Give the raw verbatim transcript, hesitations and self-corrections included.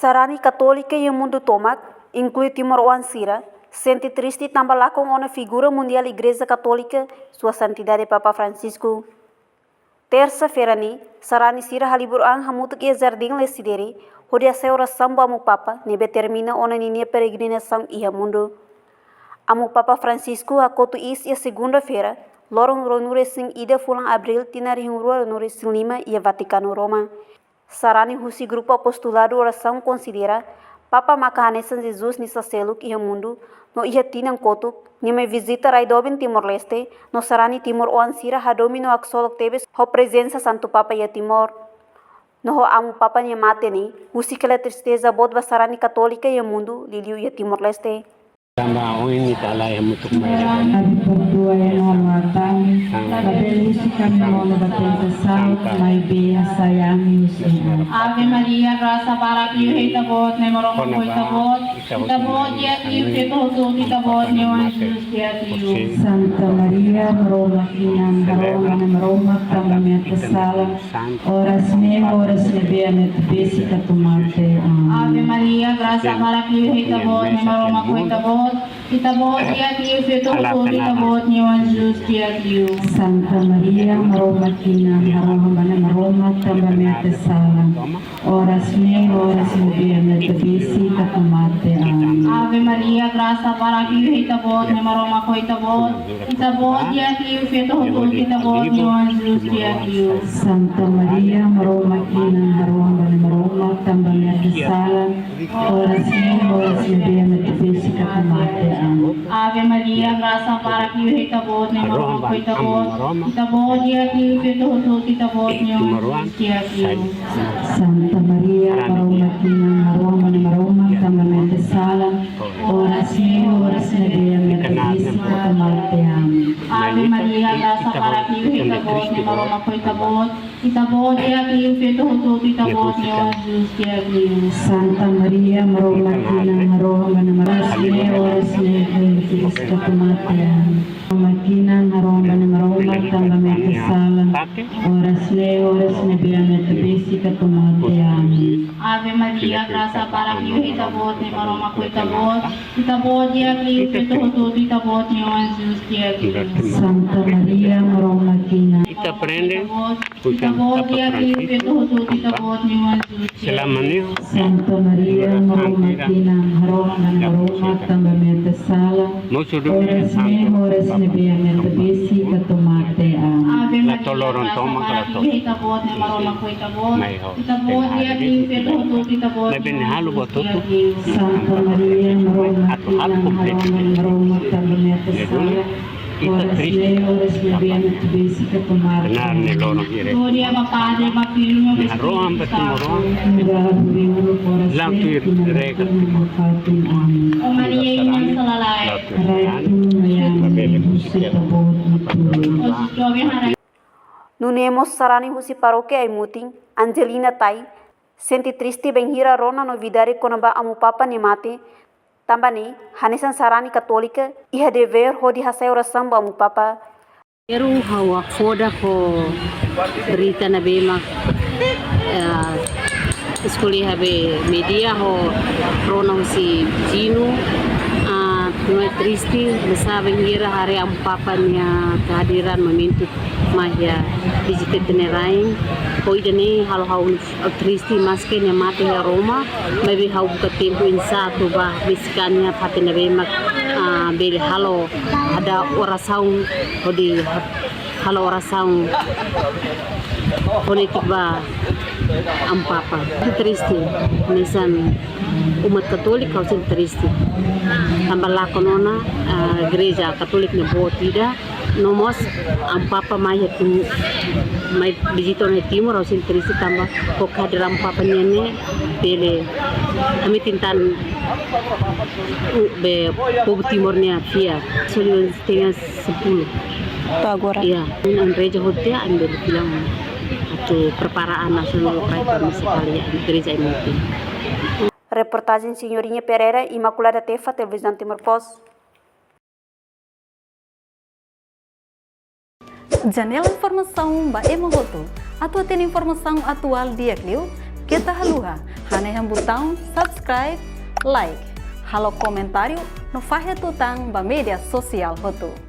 Sarani Katólika iha mundu tomak, inklui timoroan sira, sente triste tanba lakon ona figura mundiál Igreja Katólika, Sua Santidade Papa Francisco. Tersa-feira ne'e, sarani sira halibur an hamutuk iha Jardín Lecidere, hodi hasai orasaun ba Amu Papa, ne'ebé termina ona ninia peregrinasaun iha mundu. Amu Papa Francisco hakotu iis iha segunda-feira, loron ruanulu-resin-ida fulan Abríl tinan rihun rua ruanulu-resin-lima iha Vatikanu, Roma. Sarani husi grupu apostoladu orasaun konsidera Papa maka hanesan Jesus nia saseluk iha mundu, no iha tinan kotuk, nia mai vizita rai doben Timor-Leste, no sarani timoroan sira hadomi no haksolok tebes ho prezensa Santu Papa iha Timor. No ho Amu Papa nia mate ne'e, husik hela tristeza boot ba sarani Katólika iha mundu, liuliu iha Timor-Leste. Tanba ohin ita halai hamutuk mai. Amu, perdua ami-nia matan, labele husik ami monu ba tentasaun, maibé hasai ami husi. Ave Maria, grasa barak liu iha Ita-Boot, Na'i Maromak ho Ita-Boot, Ita-Boot di'ak liu feto hotu-hotu Ita-Boot nia oan Jesus di'ak liu. Santa Maria, Maromak inan, harohan ba Na'i Maromak tanba ami-nia kesalan, oras ne'e, oras ne'ebé ami atu besik atu mate. Amen. Ave Maria, grasa barak liu iha Ita-Boot, Na'i Maromak ho Ita-Boot, Ita-Boot di'ak liu feto hotu-hotu Ita-Boot nia oan Jesus di'ak liu. Santa Maria, Maromak inan, harohan ba Na'i Maromak tanba ami-nia kesalan, oras ne'e, oras ne'ebé ami atu besik atu mate. Amen. Ave Maria, grasa barak liu iha Ita-Boot, Na'i Maromak ho Ita-Boot, Ita-Boot di'ak liu feto hotu-hotu Ita-Boot nia oan Jesus di'ak liu. Santa Maria, Maromak inan, harohan ba Na'i Maromak tanba ami-nia kesalan, oras ne'e, oras ne'ebé ami atu besik atu mate. Amen. Ave Maria, grasa barak liu iha Ita-Boot, Na'i Maromak ho Ita-Boot, Ita-Boot di'ak liu feto hotu-hotu Ita-Boot nia oan Jesus di'ak liu. Santa Maria, Maromak inan, harohan ba Na'i Maromak tanba ami-nia kesalan, oras ne'e, oras ne'ebé ami atu besik atu mate. Amen. Ave Maria, grasa barak liu iha Ita-Boot, Na'i Maromak ho Ita-Boot, Ita-Boot di'ak liu feto hotu-hotu Ita-Boot nia oan Jesus di'ak liu. Santa Maria, Maromak inan, harohan ba Na'i Maromak, oras ne'e, oras ne'ebé ami atu besik atu mate. Amen. Maromak inan, harohan ba Na'i Maromak tanba ami-nia kesalan, oras ne'e, oras ne'ebé ami atu besik atu mate. Amen. Ave Maria, grasa barak liu iha Ita-Boot, Na'i Maromak ho Ita-Boot, Ita-Boot di'ak liu feto hotu-hotu Ita-Boot nia oan Jesus di'ak liu. Santa Maria, Maromak inan. Ita aprende, Ita-Boot di'ak liu feto hotu-hotu Ita-Boot nia oan Jesus di'ak liu. Selama ne'e. Santa Maria, Maromak inan, harohan ba Na'i Maromak tanba ami-nia kesalan, oras ne'e, oras ne'ebé ami atu besik atu mate. Amen. Ave Maria, grasa barak liu iha Ita-Boot, Na'i Maromak ho Ita-Boot, Ita-Boot di'ak liu feto hotu-hotu Ita-Boot nia oan Jesus di'ak liu. Santa Maria, Maromak inan, harohan ba Na'i Maromak tanba ami-nia kesalan, oras ne'e, oras ne'ebé ami atu besik atu mate. Glória ba Padre, ba Filho, ba Espíritu Santu. Nu'udar agora, oras ne'e, iha tinan mate. Amen. Ó Maria, Inan Salalae, rai tun mai ami, husu Ita-Boot nia tulun. Nune'e mós sarani husi Parókia Aimutin, Angelina Tai, sente triste bainhira rona novidade kona-ba Amu Papa nia mate, tanba ne'e, hanesan sarani Katólika, iha devér hodi hasai orasaun ba Amu Papa. Primeiru, ha'u hakfodak ho berita ne'ebé mak, eh, eskola iha be média ho rona husi viziñu, ah, no é triste, maibé bainhira haree Amu Papa nia kehadiran momentu mai iha vizita ita-nia rain, ho ida-ne'e halo ha'u triste, maske nia mate iha Roma, maibé ha'u buka tempu oinsá atu bá besik an iha fatin ne'ebé mak, ah, bele halo, halo orasaun, hodi halo orasaun fonétika ba Amu Papa. Triste, hanesan umat Katólika ha'u sente triste. Tanba lakon ona, ah, Igreja Katólika ne'e boot ida, no mós Amu Papa mai iha Tim-, mai vizita ona iha Timor, ha'u sente triste tanba ho kehadiran Amu Papa nian ne'e bele ami tentan, uh, be povu Timor nia fiar. Soli tenke sepuluh. To'o agora? Iya, ami reza hotu tiha, ami bele bilang atu prepara an nasionál lokál kami sekali, ami reza ami hotu. Reportajen Senhorinha Pereira, Imaculada Tefa, Televizaun Timor Post. Janela informasaun ba ema hotu. Atu hatene informasaun atuál di'ak liu, Keta haluha hanehan butaun subscribe, like, halo komentáriu no fahe tutan ba média sosiál hotu.